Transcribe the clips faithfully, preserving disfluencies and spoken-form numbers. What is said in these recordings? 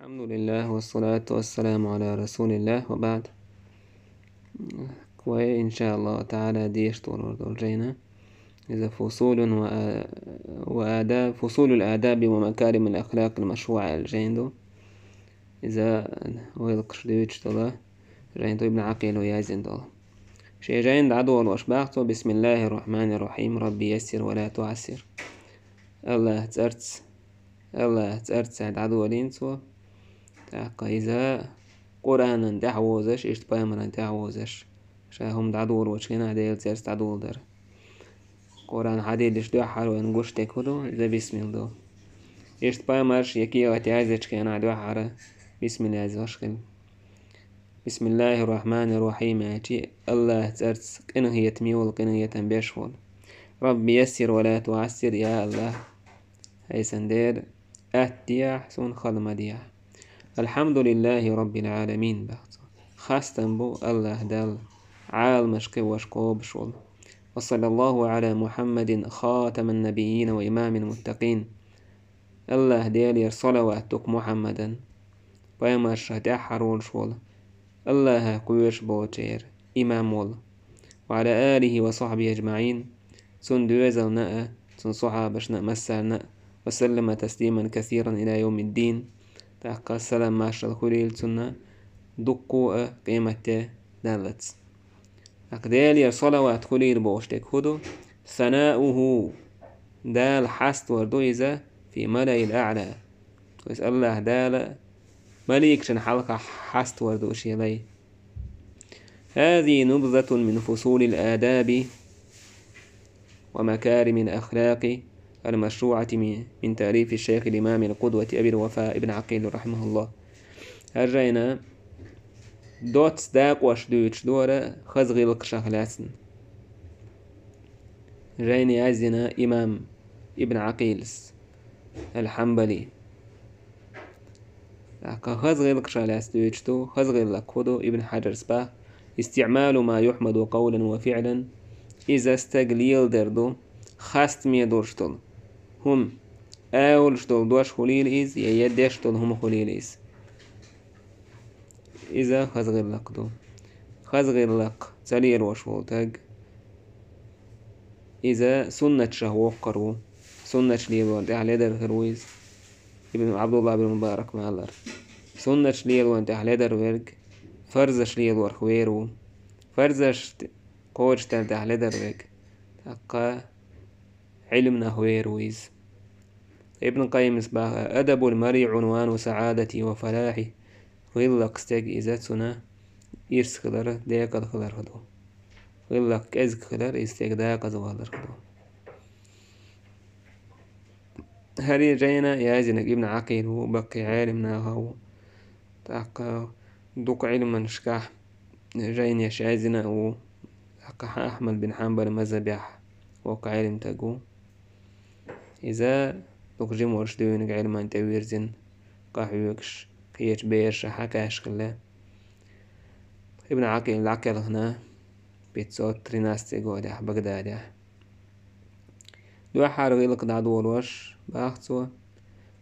الحمد لله والصلاة والسلام على رسول الله وبعد. Вай, иншааллаху таӀала, деша долур долу жайна. Иза фусулун ва а-, ва ада-, фусулул адаби ва макаримил ахлакъил машруъа аьлла жайна ду. Иза гӀиллакхаш дуьйцуш долу жайна ду, Ибн Ӏакъило яздина долу. Шен жайна дӀадолош боху цо: «Бисмиллахир рахманир рахим, Рабби яссир ва ла туассир». АллахӀан цӀарца, АллахӀан цӀарца дӀадолийна цо. ТӀаккха иза Къуръанан тӀаьхьа вовзаш, иштта пайхамаран тӀаьхьа вовзаш. Ша хӀума дӀадолочу хенахь Делан цӀарца дӀадоладар. Къуръан хьадиллиш дуьххьара вайна гуш дерг хӀун ду, иза бисмилла ду. Иштта пайхамарша я кехат яздечу хенахь дуьххьара бисмилла яздеш хилла. «Бисмиллахир рахманир рахим» аьлчи, АллахӀан цӀарца, къинхетаме волу, къинхетам беш волу. «Рабби яссир ва ла туассир», я АллахӀ, хӀай сан Дела, атта дехьа, суна хала ма дехьа. «Алхьамдулиллахи Раббил Ӏаламин», боху цо. Хастам бу АллахӀ Далла, Ӏаламаш кхиош, кхобуш волу. «Ва саллаллаху Ӏала Мухьаммадин, хатамин набиййина ва имамил муттакъин». АллахӀ Делера салават ду-кх Мухьаммадан, пайхамаршна тӀаьххьара волуш волу, АллахӀах кхоьруш болчеран имам волу. «Ва Ӏала алихи ва сахьбихи аджмаӀин», цуьнан доьзална а, цуьнан сахьабашна а, массарна а, «ва саллама таслиман касиран ила йовмиддин». ТӀаккха салам-маршалла хуьлийла цунна дуккха а, къематде даллалц. ТӀаккха Делера салават хуьлийла бохуш дерг хӀун ду? «Санауху», Дала хьаставар ду иза, «фи малаил аӀла». То есть АллахӀ Дала маликашна хьалха хьаставар ду шен лай. «Хазихи нубзатун мин фусулил адаби ва макаримил ахлакъи ал-машруъати мин, мин таълифи шайхил имамил къудвати абил вафа Ибн Ӏакъил рахьимахуллахӀ». ХӀара жайна доцца дакъош дуьйцуш ду хӀара хаза гӀиллакхашах лаьцна. Жайна яздина имам Ибн Ӏакъилас ал-Хьанбали. ТӀаккха хаза гӀиллакхашах лаьцна дуьйцуш ду, хаза гӀиллакх хӀун ду, Ибн Хьаджарас боху: «ИстиӀмалу ма юхьмаду къавлан ва фиӀлан». Иза стаг леладар ду, хастаме долуш долу хӀума, олуш долу дош хуьлийла иза, я, я деш долу хӀума хуьлийла иза. Иза хаза гӀиллакх ду. Хаза гӀиллакх ца лелош волу стаг, иза суннаташах воккхур ву. Суннаташ лелорна тӀехь ледар хир ву иза. Ибн ӀабдуллахӀ бин Мубарак ма-аллара: «Суннаташ лелорна тӀехь ледар верг, фарзаш лелорах вер ву. Фарзаш кхочушдарна тӀехь ледар верг, тӀаккха Ӏилманах вер ву иза». Ибн Къаййимас боху: «Адабул маръи Ӏунвану саӀадатихи ва фалахьихи». ГӀиллакх стеган иза цуьнан ирс хилар, декъала хиларх ду. ГӀиллакх кӀезиг хилар иза стеган декъаза валарх ду. ХӀара жайна яздинарг Ибн Ӏакъил ву, баккхий Ӏелим нахах ву. ТӀаккха дукха Ӏилманашкахь жайнаш яздина а ву. ТӀаккха Ахьмад бин Хьанбалан мазхӀабехь воккха Ӏелим стаг ву. Иза дукха жималш дуьйна Ӏилман тӀе вирзина, къахьоьгуш, кхечу бераша хьакхаьш хилла. Ибн Ӏакъил дӀакхелхина пятьсот тринадцатый годехь Багдадехь. Дуьххьара гӀиллакх дӀадолош боху цо: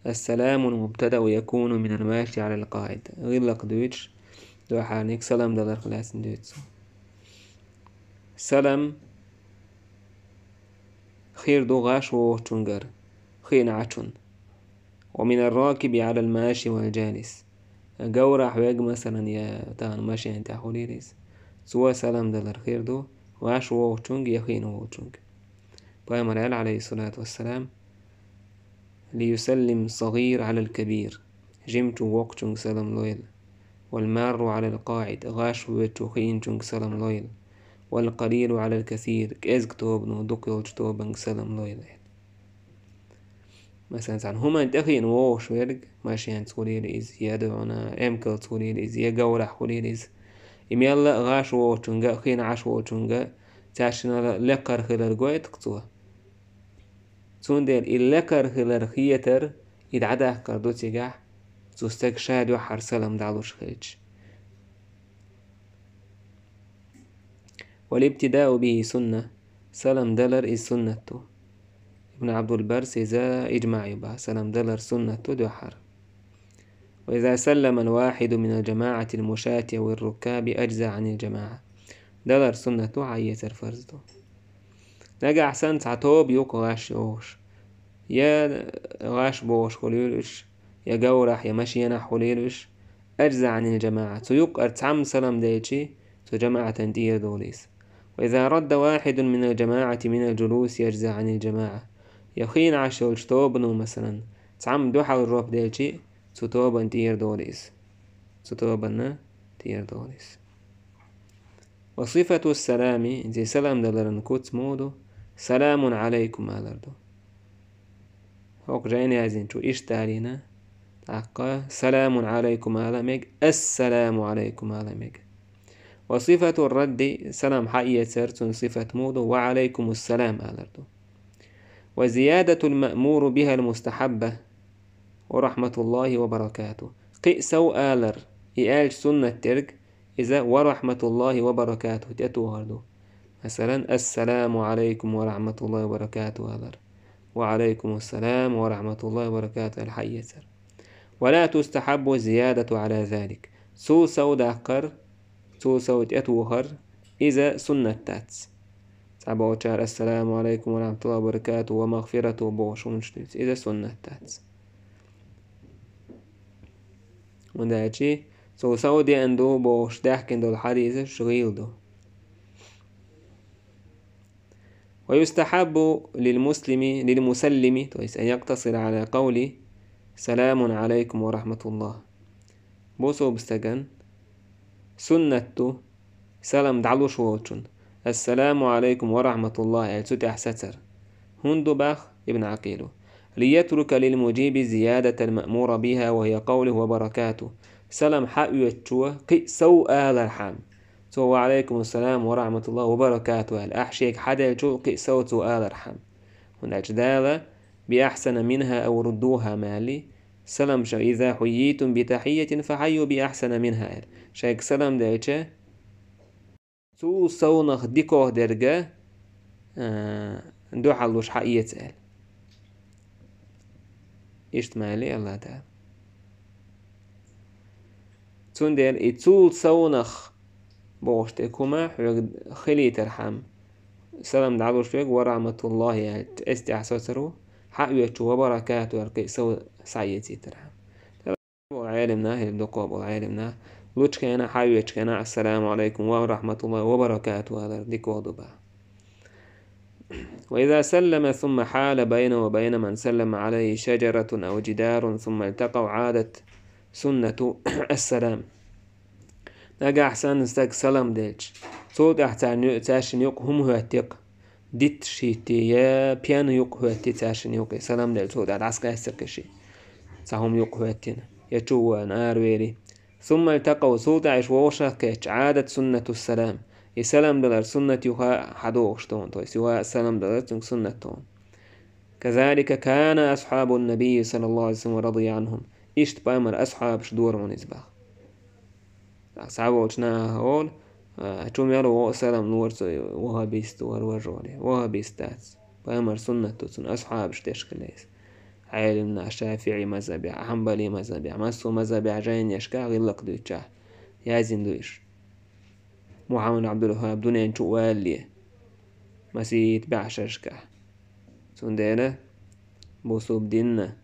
«Ас-саламу мубтадау якуну минал маши Ӏалал къаӀид». ГӀиллакх дуьйцуш, дуьххьарниг салам даларх лаьцна дуьйцу цо. Салам хир ду гӀаш вогӀучуьнгара, хиъна Ӏачун. «Ва минар ракиби Ӏалал маши вал жалис». Говрахь верг, масалан, я тахана машен тӀехь хуьлийла иза, цо салам далар хир ду гӀаш вогӀучуьнга я хиъна вогӀучуьнга. Пайхамара аьлла, Ӏалайхиссалату вассалам: «Лиюсаллим сагӀир Ӏалал кабир». Жимачо воккхачуьнга салам лойла. «Вал марру Ӏалал къаӀид». ГӀаш воьдучо хиъначуьнга салам лойла. «Вал къалилу Ӏалал касир». КӀезиг тобано дукха йолчу тобанга салам лойла. Масалан, цхьана хӀуманна тӀехиъна вогӀуш верг, машенца хуьлийла иза, я дуьхьал эмкалца хуьлийла иза, я говрахь хуьлийла иза. И мелла а гӀаш вогӀучуьнга а, хиъна Ӏаш волчуьнга а цаьршинал лекхара хилар гойту-кх цо. Цундела и лекхара хилар хетар, и дӀадаккхар ду цигахь, цу стага ша дуьххьара салам далуш хилча. «Вал ибтидау бихи сунна». Салам далар иза суннат ду. Ибн Ӏабдул-Баррас иза иджмаъ ю боху, салам далар суннат ду дуьххьара. وإذا سلم الواحد من الجماعة المشاة أو الركاب أجزى عن الجماعة. Далар суннат ду, хьаэцар фарз ду. Нагахь санна цхьа тоба юкъа гӀаш йогӀуш, я гӀаш богӀуш хуьлийла уьш, я говрахь, я машенахь хуьлийла уьш, أجزى عن الجماعة. Цу юкъара цхьамма салам делчи, цу жамаӀатан тӀера долу иза. وإذا رد واحد من الجماعة من الجلوس أجزى عن الجماعة. Я хиъна Ӏаш йолчу тобано, масалан, цхьамма дуьхьал жоп делчи, цу тобанна тӀера долу иза. Цу тобанна тӀера долу иза. وصفة السلام, иза салам даларан куц муха ду? سلام عليكم алар ду. ХӀокху жайна яздинчо иштта алийна, тӀаккха سلام عليكم ала мега, السلام عليكم ала мега. وصفة الرد, салам хьаэцар, цуьнан сифат муха ду? وعليكم السلام алар ду. وزيادة المأمور بها المستحبة ورحمة الله وبركاته. Кхин а сов алар, и аьлча суннат дерг, иза ورحمة الله وبركاته тӀетохар ду. Масалан, السلام عليكم ورحمة الله وبركاته алар, وعليكم السلام ورحمة الله وبركاته аьлла хьаэцар. ولا تستحب الزيادة على ذلك. Цул сов даккхар, цул сов тӀетохар, иза суннат дац. Цхьаболчара السلام عليكم ورحمة الله وبركاته ومغفرته бохуш хӀуманаш дуьйцу, иза суннат дац. ХӀунда аьлча цул сов деана ду бохуш даьхкина долу хьадисаш гӀийла ду. ويستحب للمسلم، للمسلم, то есть أن يقتصر على قول سلام عليكم ورحمة الله. Бусулба стагана суннат ду салам дӀалуш волчун السلام عليكم ورحمة الله аьлла, цу тӀехь сацар. ХӀунда ду боху Ибн Ӏакъила? ليترك للمجيب زيادة المأمور بها وهي قوله وبركاته. Салам хьаоьцучо кхин а сов алархьама, цо وعليكم السلام ورحمة الله وبركاته аьлла, ахь шега хьаделлачул кхин а сов цо алархьама. ХӀунда аьлча Дала بأحسن منها أو ردوها ма аьллий, салам ша, إذا حييتم بتحية فحيوا بأحسن منها аьлла. Шайга салам делча, цул совнах дикох дерг, а, дуьхьал луш хьаэца аьлла. Иштта ма аьллий АллахӀ Дала. Цундела и цул совнах бохуш дерг хӀума хьоьга хилийтархьама, салам дӀалуш верг ورحمة الله аьлла, эс тӀехь соцур ву, хьаоьцучо وبركاته аьлла кхин а сов схьаэцийтархьама. Болу Ӏелам нах, или дукха болу Ӏелам нах, лучу хенахь, хьаоьцучу хенахь السلام عليكم ورحمة الله وبركاته алар дика ду боху. وإذا سلم ثم حال بينه وبين من سلم عليه شجرة أو جدار ثم التقوا عادت سنة السلام. Нагахь санна стаг салам делча, цул тӀаьхьа царна ю-, цаьршинна юкъа хӀума хӀоьттира, дитташ хӀитти, я пен юкъа хӀоьттира цаьршинна юкъе, салам делла цул тӀаьхьа дӀасакъаьстира кхин шиъ. Цхьа хӀума юкъа хӀоьттина, я чу а вахана, аравелира. ثم التقوا, цул тӀаьхьа уьш вовшах кхетча, عادت سنة السلام, и салам далар суннат юха хьадогӀуш ду хьуна, то есть юха салам далар цуьнга суннат ду хьуна. كذلك كان أصحاب النبي صلى الله عليه وسلم ورضي عنهم. Иштта пайхамаран асхьабаш дора хьуна иза боху. Цхьаболчу наха олу, а, чу мел ву салам лора цо, ваххабист вара важа олий. Ваххабист дац. Пайхамаран суннат ду цуьнан, асхьабаш деш хилла иза. Ӏелам нах ШафиӀи мазхабехь, Хьанбали мазхабехь, массо а мазхабехь жайнашкахь, гӀиллакх дуьйцучохь яздина ду уьш. Мухьаммад Ӏабдул-ВаххӀаб дуьнен чу а валале, масийтта бӀешерашкахь. Цундела бусулба динна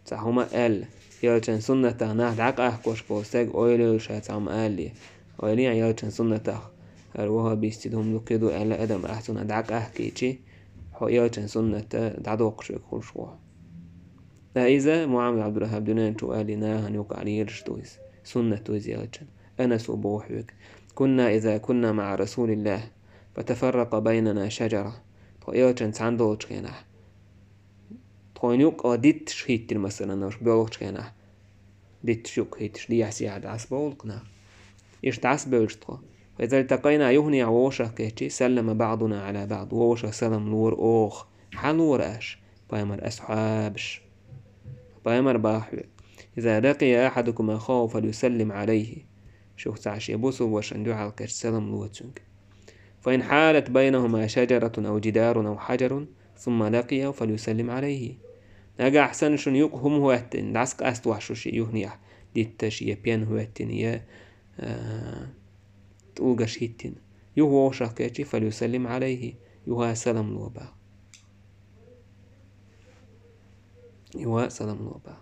цхьа хӀума аьлла, элчан суннатах нах дӀакъахкош болу стаг ойла йойла ша цхьа хӀума алале, ойла е элчан суннатах, хӀара ваххабистийн хӀума дуккхий ду аьлла адам, ахь цунах дӀакъахкийчи, хьо элчан суннат дӀадоккхуш верг хуьлуш ву хьо. Ткъа иза Мухьаммад Ӏабдул-ВаххӀаб дуьнен чу валале нахана юкъахь лелаш ду иза, суннат ду иза элчан. Анаса боху хьоьга: كنا إذا كنا مع رسول الله فتفرق بيننا شجرة. Тхо элчан цхьаьна долчу хенахь, тхойна юкъа дитташ хӀиттина, масалан, уьш боьлхучу хенахь, дитташ юкъа хӀитташ, дехьа-сехьа дӀасабовлу-кх нах. Иштта дӀасабевлча тхо, فإذا التقينا, юханехьа вовшах кхетчи, سلم بعضنا على بعض, вовшах салам лора оха. Хьан лора аша? Пайхамаран асхьабаш. Пайхамара боху хьоьга: إذا لقي أحدكم أخاه فليسلم عليه. Шух цхьа шен бусулба вашана дуьхьал кхетча, салам ло цуьнга. فإن حالت بينهما شجرة أو جدار أو حجر ثم لقيه فليسلم عليه. Нагахь санна шуна юкъа хӀума хӀоьттина, дӀасакъаьста вахь шу шен юханехьа, дитташ я пен хӀоьттина, я, а, тӀулгаш хӀиттина. Юха вовшах кхаьччи, «فليسلم عليه», юха салам ло бах. Юха салам ло бах.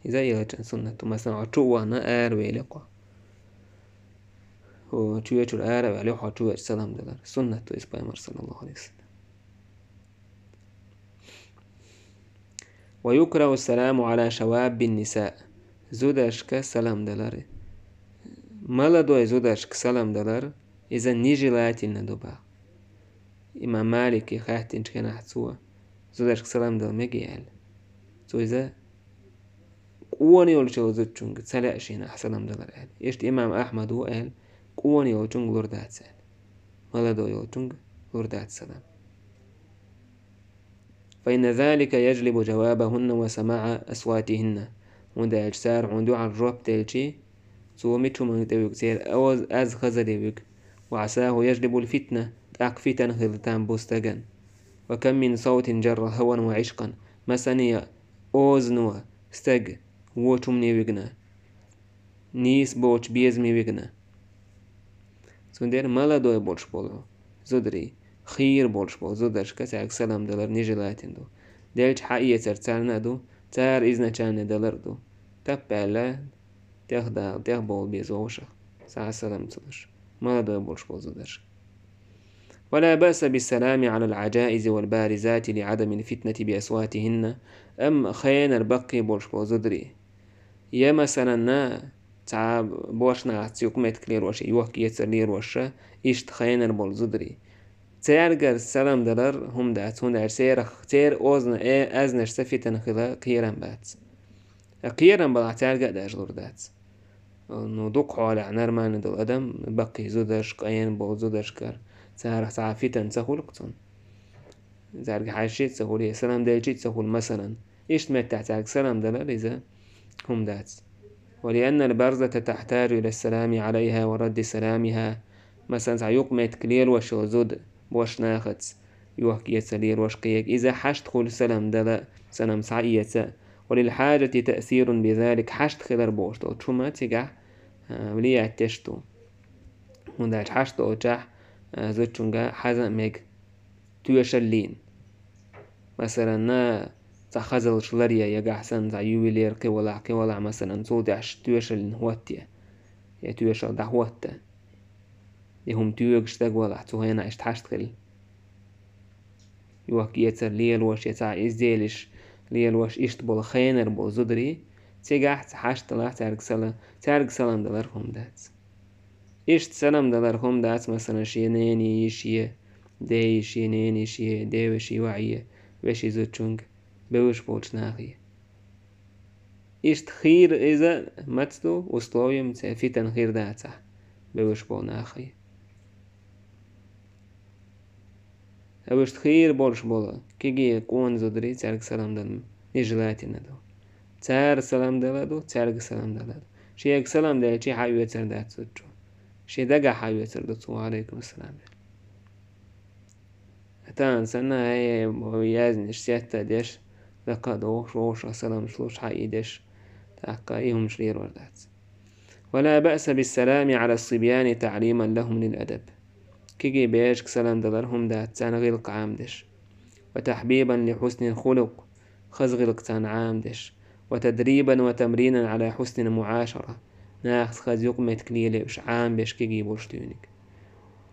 Иза элчан суннат ду. Масалан, хьо чу а вахана, араваьле хьо. Хьо чоьчура араваьле, хьо чу ваьлча салам далар. Суннат ду иза пайхамар, саллаллаху алейхи ва саллям. «ويكره السلام على شواب النساء». Зударшка салам далар. Молодой зударшка салам далар, иза нежелательно ду бах. Имам Малике хаьттинчу хенахь цо, зударшка салам дала мегий аьлла. Цо иза къона йолчу зудчуьнга ца лаьа шена ахь салам далар аьлла. Иштта имам Ахьмада аьлла, къона йолчуьнга лур дац аьлла. Молодой йолчуьнга лур дац салам. «فإن ذلك يجلب جوابهن وسماع أصواتهن». ХӀунда аьлча цара хьуна дуьхьал жоп делчи, цо мича хӀуманга тӀе вуьгу, церан оз-, аз хазаре вуьгу. «وعساه يجلب الفتنة», тӀаккха фитан хила там бу стагана. «وكم من صوت جر هوى وعشقا». Масане озано стаг вочу хӀумане вигна, нийса боцу безаме вигна. Цундела молодой болуш болу зударий, хийра болуш болу зударшка цаьрга салам далар нежелательно ду. Делча хьаэцар царна а ду, цара изначально далар а ду. Тап аьлла, тӀех дала, тӀех бовла беза вовшах, цхьа а салам ца луш, молодой болуш болу зударшка. «ولا بأس بالسلام على العجائز والبارزات لعدم الفتنة بأصواتهن». Амма хенара баккхий болуш болу зударий, я, масалан, цхьа бошнахаца юкъаметтиг лелош, йохк-эцар лелош, иштта хенара болу зударий. Цаьргара салам далар хӀума дац, хӀунда аьлча церах, церан озна-, э, аьзнашца фитан хила кхерам бац. Ткъа кхерам балахь, цаьрга а даже лур дац. Ну, дукха хьолехь нормально долу адам, баккхий зударш, къена болу зударшкара, царах цхьа а фитан ца хуьлу-кх цунна. Цаьрга хьаьжча а ца хуьлу, я салам делча а ца хуьлу, масалан. Иштта меттехь цаьрга салам далар иза хӀума дац. «ولأن البرزة تحتاج إلى السلام عليها ورد سلامها». Масалан, цхьа юкъаметтиг лелош йолу зуда бошнахаца йохк-эцар лелош кхига, иза хьашт хуьлу салам дала, салам схьаэца. «وللحاجة تأثير بذلك», хьашт хилар бохуш долчу хӀума цигахь, а, влиять деш ду. ХӀунда аьлча хьашт долчохь, а, зудчуьнга хьаза а мега тоьшаллина. Масалан, цхьа хазаллаш ларъян, ягахь санна, цхьа ювелир кхин валахь, кхин валахь, масалан, цул тӀаьхьа тоьшаллина хӀоттае, я тоьшалла дӀахӀотта. И хӀума тоьгуш стаг валахь, цу хенахь иштта хьашт хила. Йохк-эцар лелош, я цхьа изделиш лелош, иштта болу хенара болу зударий, цигахь цхьа хьашт далахь, цаьрга сала-, цаьрга салам далар хӀума дац. Иштта салам далар хӀума дац, масалан, шен нене, йише, ден йише, нене, йише, ден вешин йоӀе, вешин зудчуьнга, бевзаш болчу нахе. Иштта хийра иза маца ду, условием церан фитан хир дацахь, бевзаш болу нахе. Вуьшта хийра болуш болу кегий, къона зударий, цаьрга салам дала нежелательно ду. Цара салам дала ду, цаьрга салам дала ду. Шега салам делчи хьаоьцур дац зудчо. Шен дагахь хьаоьцур ду цо: «Ва Ӏалайкум ассалам», — аьлла. Тахана санна, хӀай, яздеш, сетта деш, лакха а дохуш, вовшах саламаш луш, хьаийдеш, тӀаккха и хӀумаш лелор дац. «ولا بأس بالسلام على الصبيان تعليما لهم للأدب». Кегий берашка салам далар хӀума дац, царна гӀиллакх Ӏамадеш. «وتحبيبا لحسن الخلق», хаза гӀиллакх царна Ӏамадеш. «وتدريبا وتمرينا على حسن المعاشرة», нахаца хаза юкъаметтиг лелош, Ӏамабеш кегий болуш дуьйниг.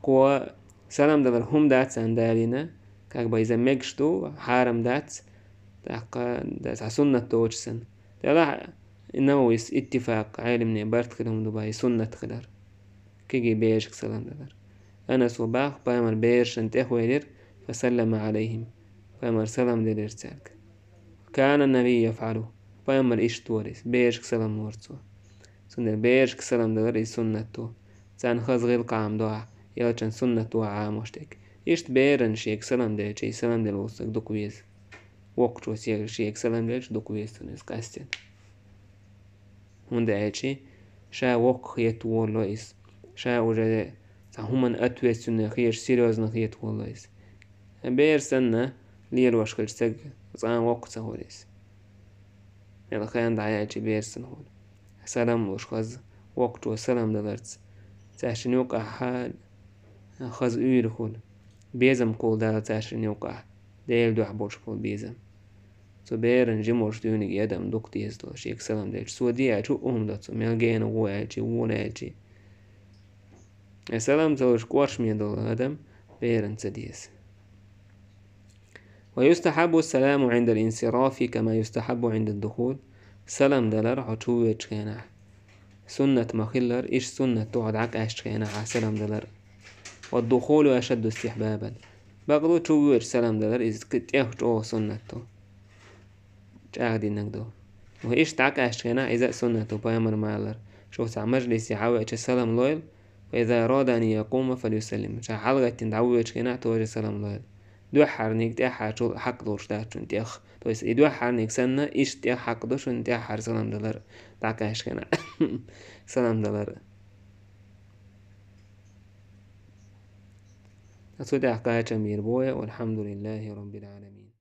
Кхо салам далар хӀума дац царна далийна, как бы иза мегаш ду, хьарам дац, тӀаккха да-, цхьа суннат доцуш санна. Делахь Нававис иттифакъ, Ӏеламнийн барт хилла хӀума ду бай суннат хилар. Кегий берашка салам далар. Анаса боху, пайхамар берашна тӀехвелира, «فسلم عليهم», пайхамар салам делира цаьрга. «كان النبي يفعله», пайхамар иштта дора иза, берашка салам лора цо. Цундела берашка салам далар иза суннат ду. Царна хаза гӀиллакх Ӏамадо ахь, элчан суннат ду ахь Ӏамош дерг. Иштта берана шега салам делчи, салам делла волу стаг дукха веза. Воккхачо шега салам делчи, дукха веза цунна иза къаьстина. ХӀунда аьлча ша воккха хета волало иза. Ша уже цхьа хӀуманна ответственный хеташ, серьёзно хета волало иза. Бер санна, лелош хилча саг цкъа а воккха ца хуьлу иза. Мел хенна дӀаяьлча берза ца хуьлу. Салам луш хаза, воккхачо салам даларца. Цаьршин юкъахь хаза уьйр хуьлу. Безам кхуллу Дала цаьршин юкъахь. Делан дуьхьа болуш болу безам. Цу беран жималш дуьйниг адам дукха деза долу, шега салам делча. Цо де аьлча, хӀуъа хӀума до цо, мел гена гӀо аьлча, вон аьлча. Э, салам ца луш кӀоршаме долу адам беран ца деза. ويستحب السلام عند الانصراف كما يستحب عند الدخول. Салам далар хьо чу воьдучу хенахь суннат ма-хиллара, иштта суннат ду хьо дӀакъаьстачу хенахь а салам далар. والدخول أشد استحبابا. Бакъду, чу воьдуш салам далар иза тӀех чӀогӀа суннат ду. ЧӀагӀдинарг ду. Ва иштта дӀакъаьстачу хенахь иза а суннат ду, пайхамар ма-аллара: «Шу цхьа мажлисе хьавеача салам лойла, فإذا أراد أن يقوم فليسلم». Ша хьалагӀаттина дӀавоьдучу хенахь тоже салам лойла. Дуьххьарниг тӀаьххьара чул хьакъ долуш дац шуна тӀех. То есть и дуьххьарниг санна, иштта тӀех хьакъ ду шуна тӀаьххьара салам далар, дӀакъаьстачу хенахь салам далар. Цу тӀехь кхачам бийр бу вай, والحمد لله رب العالمين.